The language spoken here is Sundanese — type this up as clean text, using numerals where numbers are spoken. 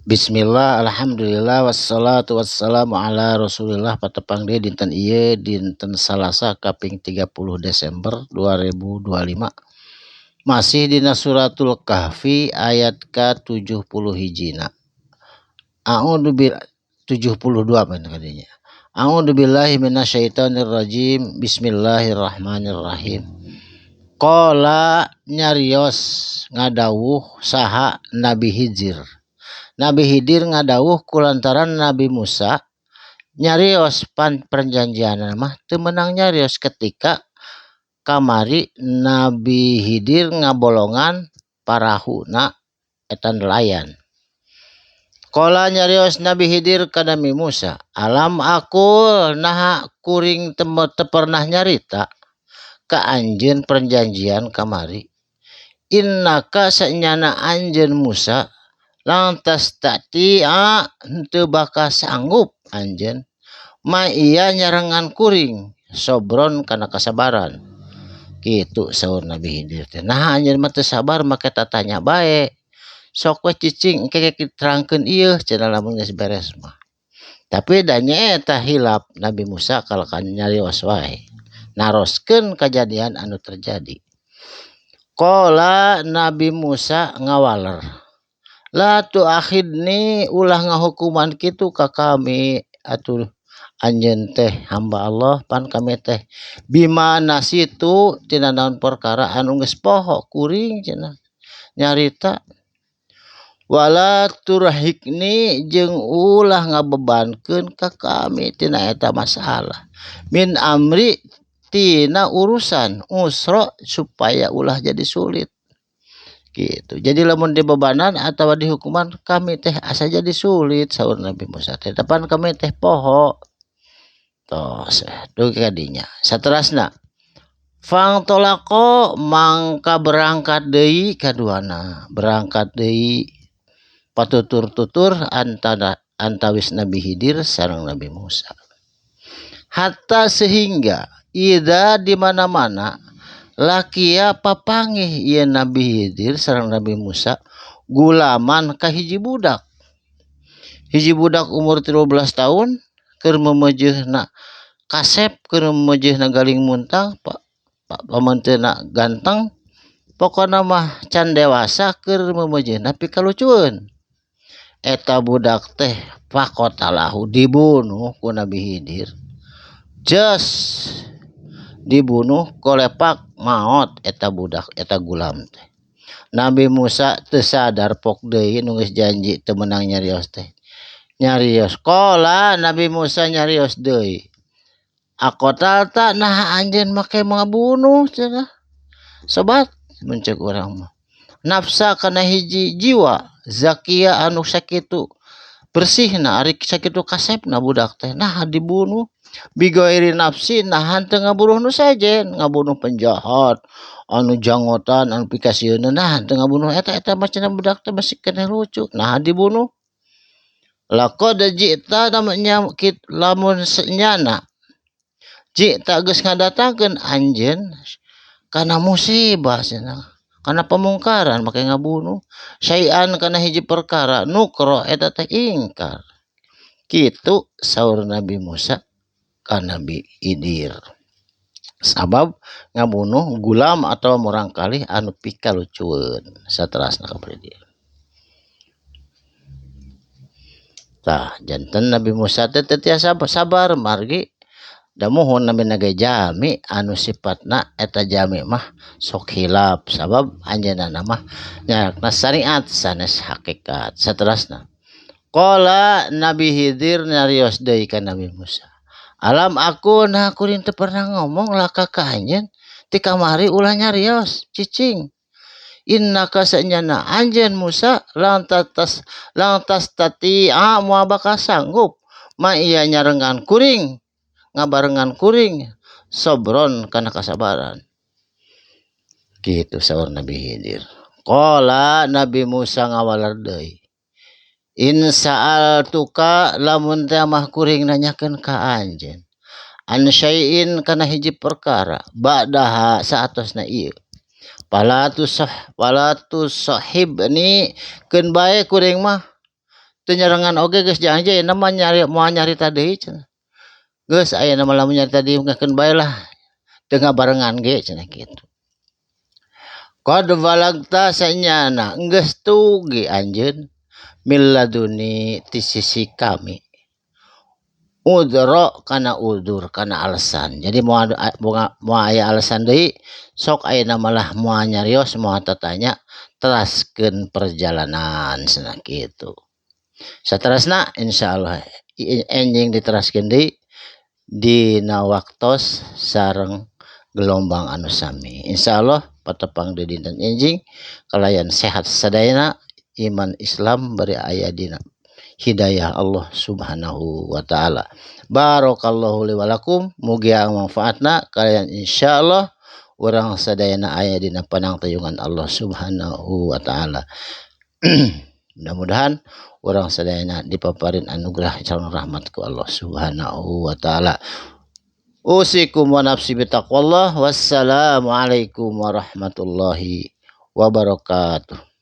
Bismillah, alhamdulillah, wassalatu wassalamu ala rasulillah. Patepang deui dinten ieu, dinten Salasa kaping 30 Desember 2025, masih dina suratul Kahfi ayat ka 70 hijina. A'udzu bil 72 men kadinya. A'udzu billahi minasyaitonir rajim. Bismillahirrahmanirrahim. Qala nyarios ngadawuh saha Nabi Hijir. Nabi Khidir ngadawuh kulantaran Nabi Musa nyarios pan perjanjian mah teu meunang nyarios ketika kamari Nabi Khidir ngabolongan parahuna eta nelayan. Qala nyarios Nabi Khidir ka Nabi Musa, alam aqul naha kuring teu pernah nyarita ka anjeun perjanjian kamari. Innaka sanyana anjeun Musa lan tastati'a henteu bakal sanggup anjeun ma iya nyarengan kuring sobron kana kasabaran. Kitu saur Nabi Khidir teh. Nah anjeun mah teu sabar make tatanya bae. Sok we cicing engke diterangkeun ieu cenah lamun geus beres mah. Tapi da nyaeta hilap Nabi Musa kalakan nyarios wae. Naroskeun kajadian anu terjadi. Qala Nabi Musa ngawaler. La tu'akhidni ulah ngahukuman kitu ka kami atuh anjeun teh hamba Allah pan kami teh bima nasitu tina naon perkara anu geus poho kuring cenah nyarita wala turhikni jeung ulah ngabebankeun ka kami tina eta masalah min amri tina urusan usra supaya ulah jadi sulit gitu. Jadi lamun dibebanan atau dihukuman kami teh asa jadi sulit saur Nabi Musa teh depan kami teh poho tos dugi kadinya. Saterasna fangtolaqo mangka berangkat deui kaduana, berangkat deui patutur-tutur antara antawis Nabi Khidir sareng Nabi Musa hatta sehingga ida di mana-mana lakia papangih ieu Nabi Khidir sareng Nabi Musa gulaman ka hiji budak. Hiji budak umur 13 tahun keur memeujeuhna kasep, keur memeujeuhna galing muntang, pamanteuna ganteng, pokona mah can dewasa keur memeujeuhna pikalucueun. Eta budak teh faqatalahu dibunuh ku Nabi Khidir. Just dibunuh kolepak maot eta budak eta gulam teh. Nabi Musa teu sadar pok deui nu geus janji teu meunang nyarios teh. Nyarios qala Nabi Musa nyarios deui. Aqatalta naha anjeun make ngabunuh cenah. Sobat mun ceuk urang mah. Nafsa kana hiji jiwa zakia anu sakitu bersihna ari sakitu kasepna budak teh naha dibunuh. Bigairi nafsi naha teu ngabunuh nu sejen, ngabunuh penjahat anu jangotan anu pikasieunna naha teu ngabunuh eta eta mah cenah budak teh masih keneh lucu naha dibunuh. Laqad ji'ta namanya lamun nyana ji'ta geus ngadatangkeun anjeun kana musibah cenah, kana pemungkaran make ngabunuh syai'an kana hiji perkara nukra eta teh ingkar. Kitu saur Nabi Musa ka Nabi Khidir. Sabab ngabunuh gulam atau murangkalih anu pikalucueun saterasna ka dieu. Tah janten Nabi Musa teh teu tiasa sabar margi da muhun namina ge jalmi anu sifatna eta jalmi mah sok hilap sabab anjeunna mah nyarakna syariat sanes hakikat. Saterasna qala Nabi Khidir nyarios deui ka Nabi Musa. Alam aku nah kuring teu pernah ngomong laka ka anjeun ti kamari ulah nyarios cicing. Innaka sanyana anjeun Musa lan tatas lan tastati'a moal bakal sanggup ma iya nyarengan kuring ngabarengan kuring sobron kana kasabaran. Kitu saur Nabi Khidir. Qala Nabi Musa ngawaler deui. In sa'altuka lamun teh mah kuring nanyakeun ka anjeun an syai'in kana hiji perkara ba'daha saatosna ieu pala tusahibni keun bae kuring mah Teu nyarengan oge geus janji ayeuna mah nyari moal nyarita deui cenah. Geus ayeuna mah lamun nyarita deui ngeukeun bae lah teu ngabarengan ge cenah kitu. Qad balagta sanyana geus tugi anjeun min laduni ti sisi kami. Udra kana udur kana alasan. Jadi moal moal aya alasan deui sok ayeuna mah lah moal nyarios moal tatanya teraskeun perjalanan cenah kitu. Saterasna insyaallah enjing diteraskeun deui dina waktos sareng gelombang anu sami. Insyaallah patepang deui dinten enjing kalayan sehat sadayana iman Islam bari aya dina hidayah Allah Subhanahu wa taala. Barakallahu li walakum mugia manfaatna kalayan insyaallah urang sadayana aya dina panangtayungan Allah Subhanahu wa taala. Mudah-mudahan urang sadayana dipaparin anugerah sareng rahmat ku Allah Subhanahu wa taala. Usikum wa nafsi bitaqwallah. Wassalamualaikum warahmatullahi wabarakatuh.